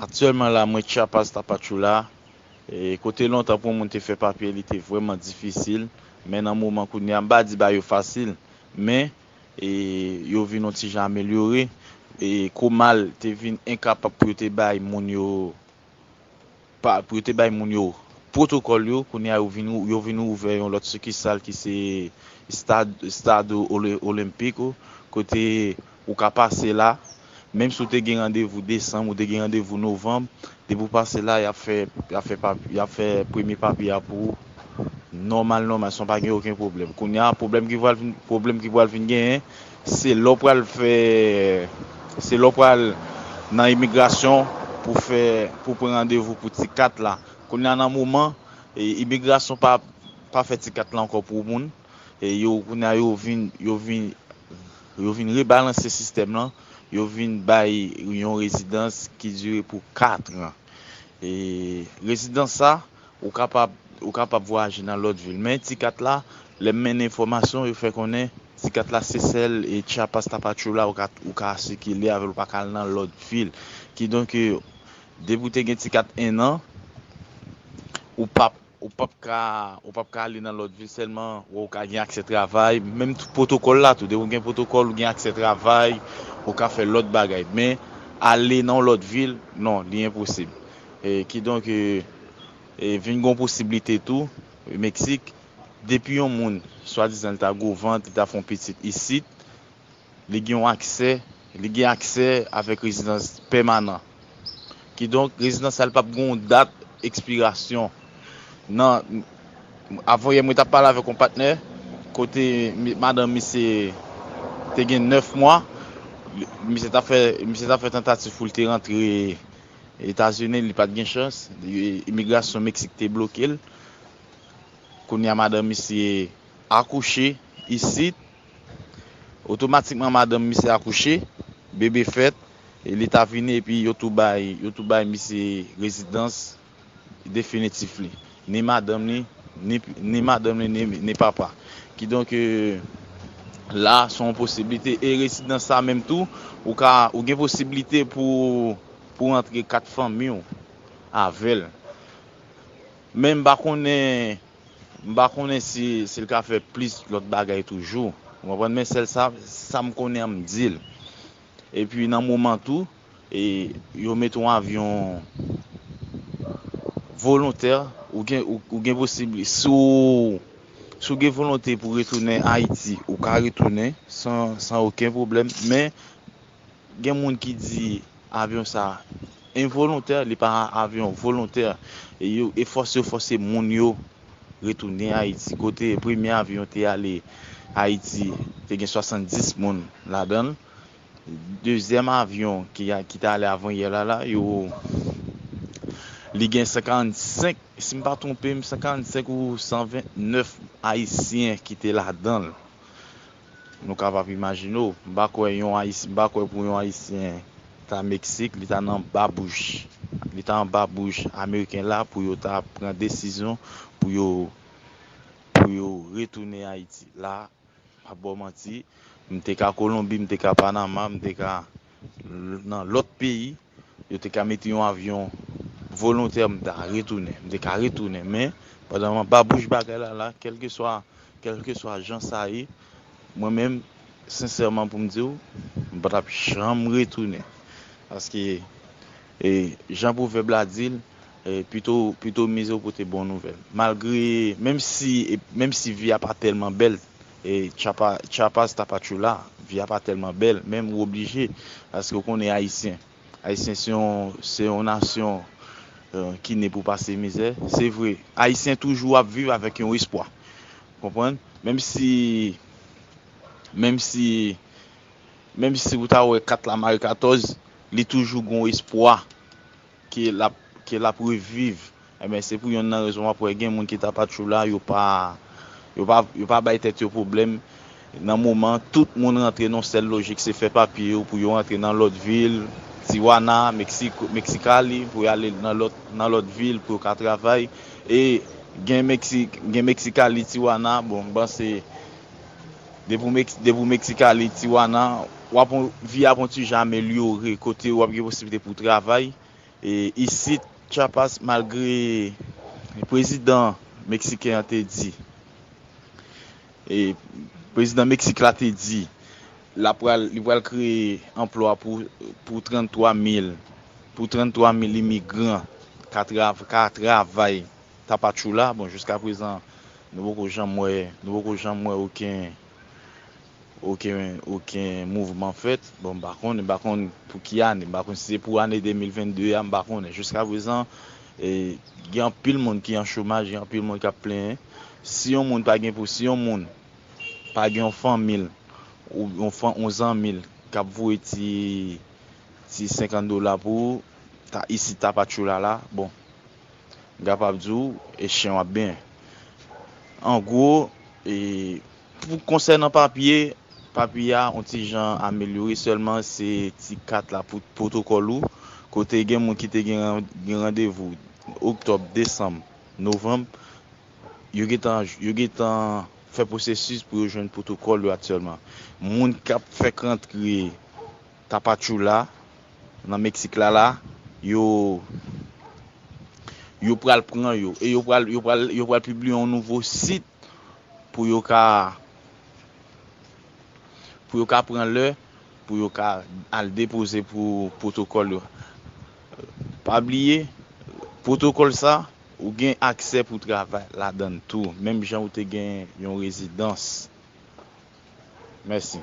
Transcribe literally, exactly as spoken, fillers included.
Aktyèlman la, mwen Chiapas Tapachula. E, kote lontan pou yon moun te fè papye, li te vrèman difisil. Men nan moman kounye a, m pa di bagay yo fasil, men e, yo vin yon ti jan amelyore. E, Comal te vin enkapab pou yo te bay moun yo pa, pou yo te bay moun yo pwotokòl yo, kounye a yo vin, yo vin ouvè yon lòt sikisal ki se Stad, Stad Ole- Olímpico, kote ou ka pase la, menm si w te gen randevou desanm, ou te gen randevou novanm, depi w pase la, y ap fè, y ap fè, pap- y ap fè premye papye a pou ou. Nòmal, nòmal, san pa gen okenn pwoblèm. Kounye a, pwoblèm ki pral vin, pwoblèm ki pral vin genyen, se lè w pral fè, se lè w pral nan imigrasyon pou fè, pou pran randevou pou ti kat la. Kounye a, nan moman, e, imigrasyon pa, pa fè ti kat la ankò pou moun. E yo, kounye a, yo vin, yo vin, yo vin rebalanse sistèm lan. Yo vin bay yon rezidans ki dire pou kat an. E rezidans sa, ou kapab, ou kapab vwayaje nan lòt vil. Men ti kat la, lè m mennen enfòmasyon, yo fè konnen ti kat la Sesel e Chiapas Tapachula, ou ka, ou ka sikile avè l, ou pa ka al nan lòt vil. Kidonk, e, depi w te gen ti kat en an, ou p ap, ou p ap ka, ou p ap ka ale nan lòt vil sèlman, ou ka gen aksè travay, menm tou pwotokòl la tou, depi w gen pwotokòl, ou gen aksè travay, ou ka fè lòt bagay. Men, ale nan yon lòt vil, non, li enposib. E, kidonk, e, e, vin gen posiblite tou, Meksik, depi yon moun, swadizan, li ta gwo vant, li ta fè yon pitit isit, li gen yon aksè, li gen aksè avèk rezidans pèmanan. Kidonk, rezidans sa, li p ap gen yon dat ekspirasyon. Nan, avanyè, mwen t ap pale avèk yon patnè, kote mi- madanm misye te gen nèf mwa, li- misye t ap fè, misye t ap fè tantativ pou l te rantre Etazini, li pa t gen chans, li- imigrasyon Meksik te bloke l. Kounye a, madanm misye akouche isit, otomatikman madanm misye akouche, bebe fèt, e li ta vini epi yo tou bay, yo tou bay misye rezidans definitif li. Ni madanm li, ni, ni madanm li, ni, ni papa. Kidonk, e, la, se yon posiblite. E rezidans sa menm tou, ou ka, ou gen posiblite pou, pou rantre kat fanmi w avè l. Men m pa konnen, m pa konnen si, si l ka fè plis lòt bagay toujou. Ou konprann? Men sèl sa, sa m konnen an, m di l. Epi nan moman tou, e, yo mete yon avyon volontè, ou gen, ou, ou gen posib, si w, si w gen volonte pou retounen Ayiti, ou ka retounen san, san okenn pwoblèm. Men, gen moun ki di avyon sa envolontè, li pa avyon volontè. E yo, e fòse yo fòse moun yo retounen Ayiti. Kote premye avyon te ale Ayiti, te gen swasanndis moun ladan l. Dezyèm avyon ki, a- ki t ale avanyè la, la, yo, li gen san karannsenk, si m pa twonpe m, san karannsenk ou san vennèf Ayisyen ki te ladan l. Nou kapab imajine w, m pa kwè yon Ayis- m pa kwè pou yon Ayisyen ta Meksik, li ta nan babouch, li ta anba bouch Ameriken la pou yo ta pran desizyon pou yo, pou yo retounen Ayiti. La, m ap ba w manti, m te ka Kolonbi, m te ka Panama, m te ka l- nan lòt peyi, yo te ka mete yon avyon volontè, m ta retounen, m te ka retounen. Men, pandan m anba bouch bagay la, la, kèlkeswa, kèlkeswa jan sa ye, mwen menm, sensèman, pou m di w, m pa t ap janm retounen. Paske, e, jan pwovèb la di l, e, pito, pito mize w pote bon nouvèl. Malgre, menm si, e, menm si vi a pa tèlman bèl, e, Chiapa- Chiapas Tapachula, vi a pa tèlman bèl, men ou oblije, paske w konnen Ayisyen. Ayisyen se yon, se yon nasyon, e, ki ne pou pase mizè. Se vre, Ayisyen toujou ap viv avèk yon espwa. Konprann? Menm si, menm si, menm si ou ta wè kat la mare katòz, li toujou gon espwa ke l ap, ke l ap reviv. Enben, se pou yonn nan rezon w ap wè gen moun ki Tapachula, yo pa, yo pa, yo pa bay tèt yo pwoblèm. Nan moman, tout moun rantre nan sèl lojik, se fè papye yo pou yo rantre nan lòt vil, Tijuana, Meksiko, Mexicali, pou y ale nan lòt, nan lòt vil pou yo ka travay. E gen Meksik, gen Mexicali, Tijuana, bon, m panse depi w Mex- depi w Mexicali, Tijuana, w ap on- vi ap on ti jan amelyore, kote w ap gen posiblite pou w travay. E isit, Chiapas, malgre prezidan meksiken an te di, e prezidan Meksik la te di, l ap pral, li pral kreye anplwa pou, pou trannntwa mil, pou trannntwa mil imigran ka, trav, ka travay Tapachula. Bon, jiska prezan, nou poko janm wè, nou poko janm wè okenn, okenn, okenn mouvman fèt. Bon, m pa konnen, m pa konn pou ki ane, m pa konn si se pou ane de mil venn de a, m pa konnen. Jiska prezan, e, gen anpil moun ki an chomaj, gen anpil moun k ap plenyen. Si yon moun pa gen pou, si yon moun pa gen yon fanmi l, ou yon, fan, yon zanmi l k ap voye ti, ti senkant dola pou ou, ta, isi Tapachula la, bon, m kapab di w, e chen w ap benyen. An gwo, e, pou konsènan papye, papye a, yon ti jan amelyore, sèlman se ti kat la pou pwotokòl ou, kote gen moun ki te gen, gen randevou oktòb, desanm, novanm, yo gentan, yo gentan fè pwosesis pou yo jwenn pwotokòl yo aktyèlman. Moun k ap fèk rantre Tapachula, nan Meksik la, la, yo, yo pral pran yo. E yo pral, yo pral, yo pral pibliye yon nouvo sit pou yo ka, pou yo ka pran lè, pou yo ka al depoze pou pwotokòl yo. Pa bliye, pwotokòl sa, ou gen aksè pou travay ladan l tou, menm jan ou te gen yon rezidans. Mèsi.